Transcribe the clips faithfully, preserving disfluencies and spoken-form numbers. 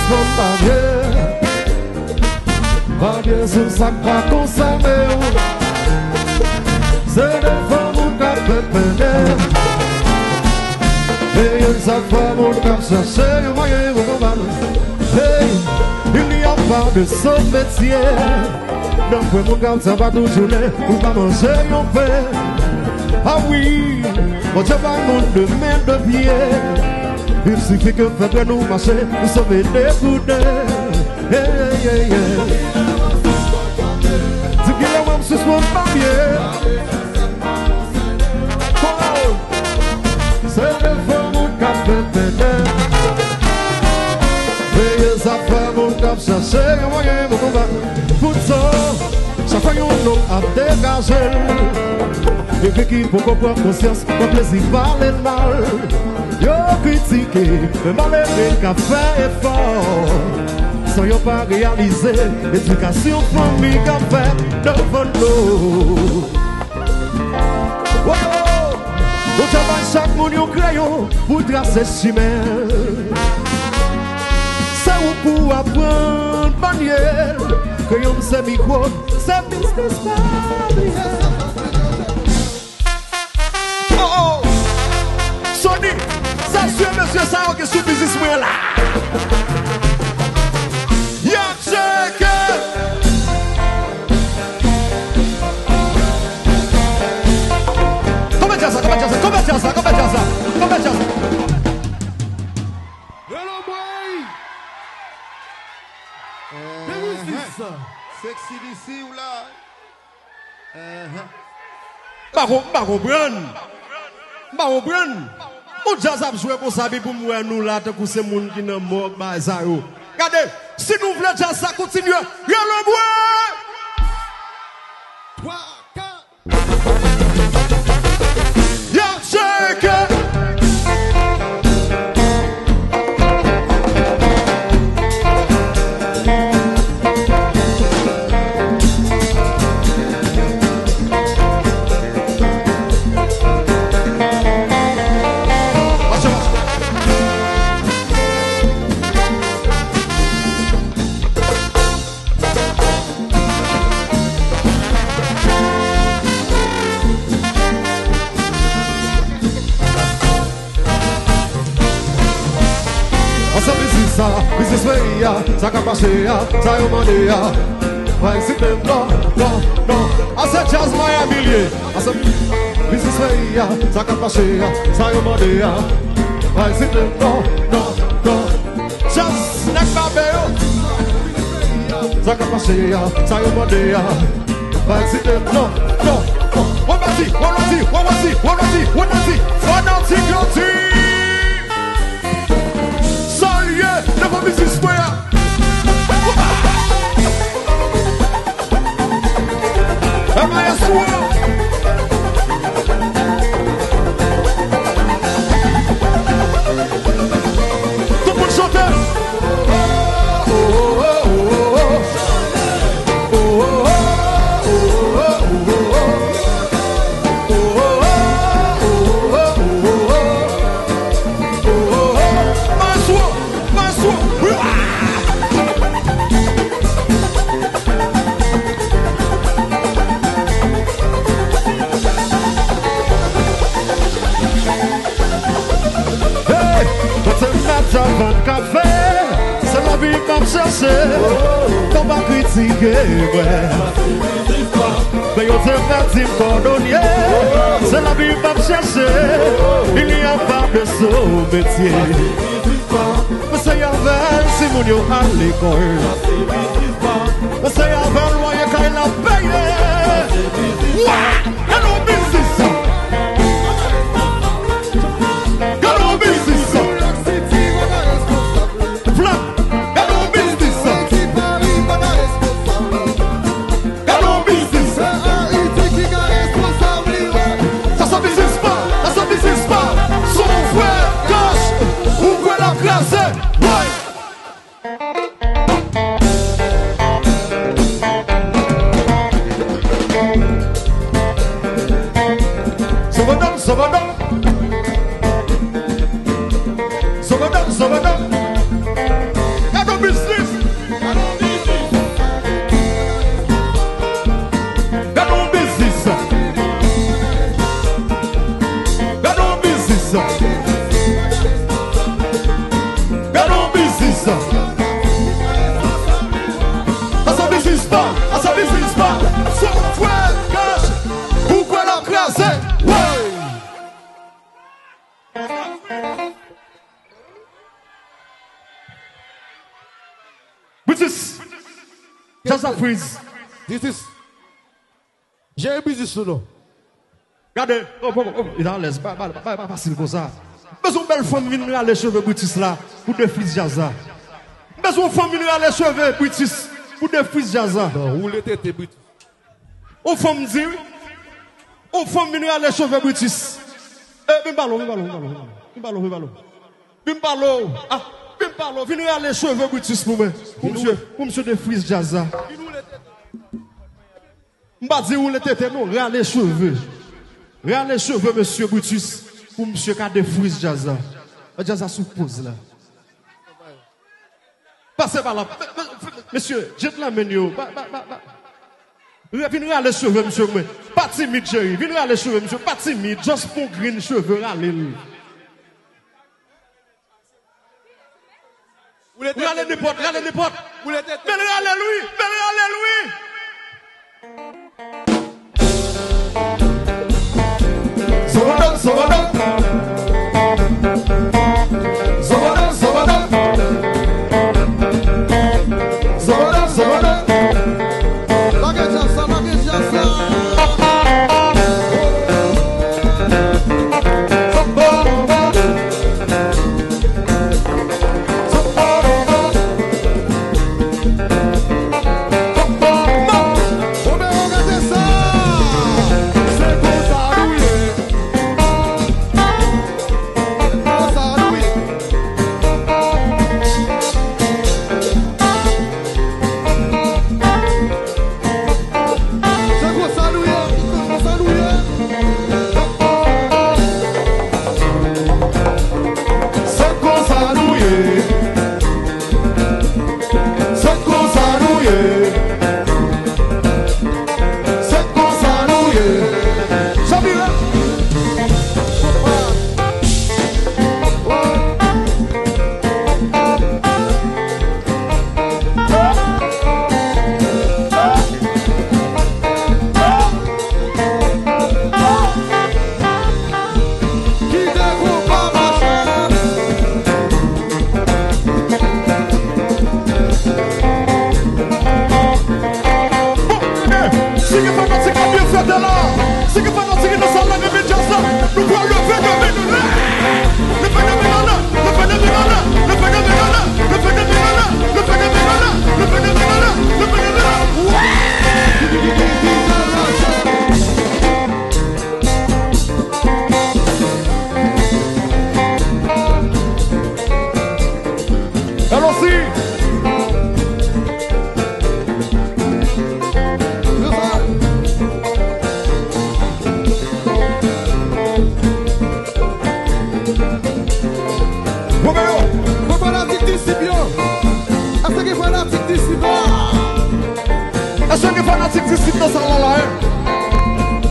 Fanm pa byen, pa byen sou sa k pa konsène w. Se de fanm ou ka fè pennen. Veye sa fanm ou ka chache, yon mwayen pou konbat. Hey, il n'y a pas de sot métier. Nan fwe moun ka sa pa toujou lè ou pa manje yon pen. Ah wi, Bondye bay moun de men de pye. Il suffit ke fè prè nou mache, nou sove de kou de. Hey, hey, hey, hey. Di ki lè w wè m sispann pa byen. Oh! Se de fanm ou ka fè pennen. Veye sa fanm ou ka chache yon mwayen pou konbat. Poutan, chak fwa yon nonm ap degaje l, epi ki poko pran konsyans, pran plezi pale l mal. Yo kritike, men malere ka fè efò. San yo pa reyalize, edikasyon fanmi ka fè devan nou. Wow! Bondye bay chak moun yon kreyon pou trase chimen. Se ou pou aprann manye l. Kreyon m se mikwo, se biznis pa bliye. Oh, oh. Sony, sa sou mesye sa yo ki sou biznis mwen la. Y ap tcheke. Konbyen djaz la, konbyen djaz la, konbyen djaz la, konbyen djaz la, konbyen djaz la. Hello, boy! Depi sis. Sexy D C ou la? M pa kon-, m pa konprann. M pa konprann. Yon djaz ap jwe konsa, epi pou m wè nou la, tankou se moun ki nan mòg, bagay sa yo. Gade, si nou vle djaz sa kontinye, rele mwen! Twa, kat. Y ap tcheke. Ansanm biznis sa, biznis peyi a, sa k ap mache a, sa yo mande a. Pa eksite m, non, non, non. Ase djaz Miami l ye. Ase biznis peyi a, sa k ap mache a, sa yo mande a. Pa eksite m, non, non, non. Djaz nèg Babè yo. Sa k ap mache a, sa yo mande a. Pa eksite m, non, non, non. Wè bati, wè lòti, wè wòti, wè lòti, wè nati, wè nati, wè nati. Salye devan biznis mwen an. M A S O. Tout moun chante. M A S O. Maswo! Hey! Mwen se Nadja vann kafe, se lavi m ap chache, fò pa kritike mwen. Men yo te mèt di m kòdonye, se lavi m ap chache, il n'y a pas de sot métier. Mwen se avè l, si moun yo al lekòl. Mwen se avè l, lwaye kay la peye. Wa! Gade yon biznis sa! Gade yon biznis sa! Flank! Gade yon biznis sa! Gade yon biznis. Sa se biznis pa, sa se biznis pa. Son frè Cash, ou kwè l ap kraze. Woy! Gade yon biznis. Asa biznis pa, asa biznis pa. Sa fè kach. Ou kwè l ap kraze. Wey. Britis. Jazz la freeze. Britis. Jere biznis nou non. Gade, oh, oh, oh, li alèz, pa, pa, pa, pa fasil konsa. M bezwen yon bèl fanm vin rale cheve Britis la pou defriz djaz la. M bezwen yon fanm vin rale cheve Britis pou defriz djaz la. Non, woule tete Britis. Yon fanm di wi. Yon fanm vin rale cheve Britis. Eh, vin pale, vin pale, vin pale, vin pale, vin pale. Vin pale, ah, vin pale, vin rale cheve Britis pou mwen. Pou misye, pou misye defriz djaz la. M pa di woule tete non, rale cheve. Rale cheve mesye Britis pou misye ka defriz djaz la. Djaz la sou poz la. Pase pa la. Me- me- Mesye, gentleman yo, ba- ba- ba- ba- re- vin rale cheve misye mwen. Pa timid cheri, vin rale cheve misye, pa timid, just pran grenn cheve rale l. Rale nenpòt, rale nenpòt. Men rale l wi, men rale l wi. Zobodan, zobodan. Zobodan, zobodan. Zobodan, zobodan. Lage djaz la, lage djaz la. Romeo, gade sa! Se konsa nou ye. Se konsa nou ye. Se konsa nou ye, se konsa nou ye. Se konsa nou ye. Se konsa nou ye. Se konsa nou ye. Chavire. Kite konpa mache. Bon, eh, si gen fanatik la byen fèt la, si gen fanatik ki nan sal la renmen djaz la, nou pral leve, leve, leve. Leve, leve, leve. Alò si. Romeo, mwen fanatik disip yo. Èske gen fanatik disip la? Èske gen fanatik disip nan sal la la, en?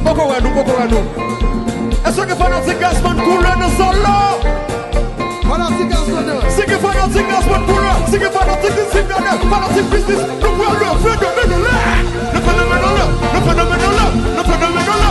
Poko wè nou, poko wè nou. Èske gen fanatik Gazzman Couleur nan sal la? Fanatik Gazzman yo. Si gen fanatik Gazzman Couleur, si gen fanatik disip, gade, fanatik biznis, nou pral leve de men anlè. Leve de men anlè, leve de men anlè, leve de men anlè.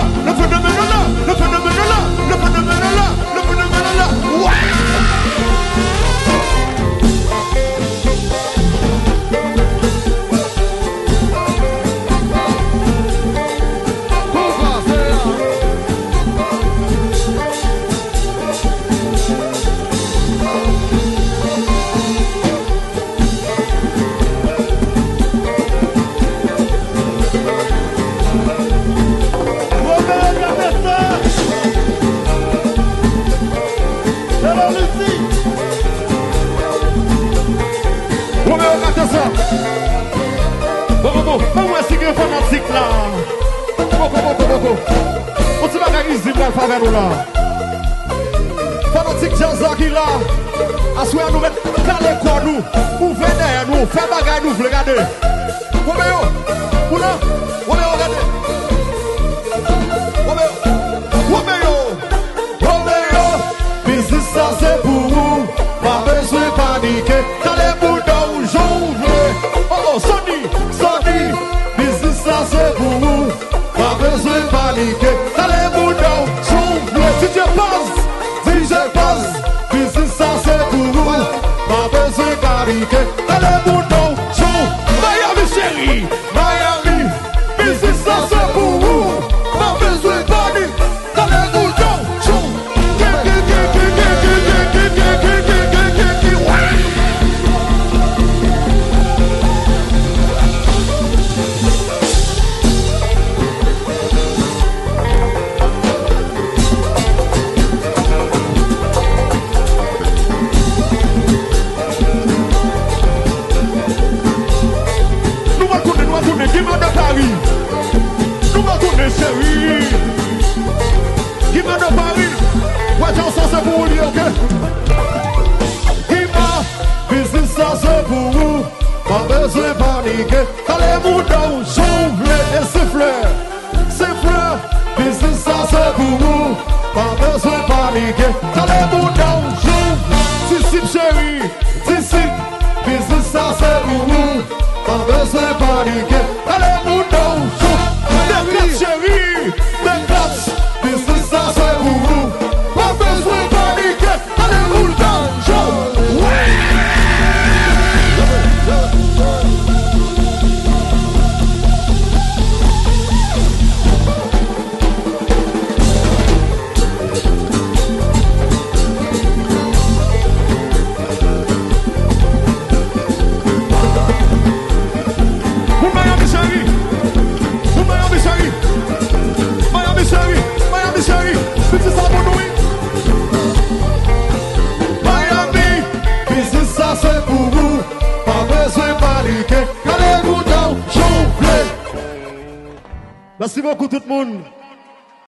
Romeo, gade sa. Bon, bon, bon. Ban m wè si gen fanatik la. Poko, poko, poko. Yon ti bagay izi pral fè avè nou la. Fanatik djaz la ki la. Aswè a nou mèt kale kò nou. Ouvè dèyè nou. Fè bagay nou vle, gade. Romeo. Ou la? Romeo, gade. Romeo. Romeo. Romeo. Sa se pou ou, pa bezwen panike. Kale bouda w jan w vle. Oh, oh, Sony, Sony, biznis sa se pou ou, pa bezwen panike. Kale bouda w jan w vle. D J Paz, D J Paz, biznis sa se pou ou, pa bezwen panike. Kale bouda w jan w. Miami cheri, Miami, biznis sa se pou ou, pa bezwen panike. Kale bouda w jan w. Nou va tounen, nou va tounen. Ki madan Paris? Nou va tounen, cheri. Ki madan Paris? Wè, jan sa se pou ou li, oke? Ki ma, biznis sa se pou ou. Pa bezwen panike. Kale bouda w jan w vle. E se flè. Se flè, biznis sa se pou ou, pa bezwen panike. Kale bouda w jan w vle. Disip cheri, disip, biznis sa se pou ou, pa bezwen panike. Kale bouda w jan w vle. Dekat cheri, dekat, biznis sa se pou ou, pa bezwen panike. Kale bouda w jan w vle. Pou Miami cheri. Pou Miami cheri. Miami cheri. Miami cheri. Piti sa pou nou, wi. Miami, biznis sa se pou ou. Pa bezwen panike. Kale bouda w jan w vle. Mèsi bokou tout moun.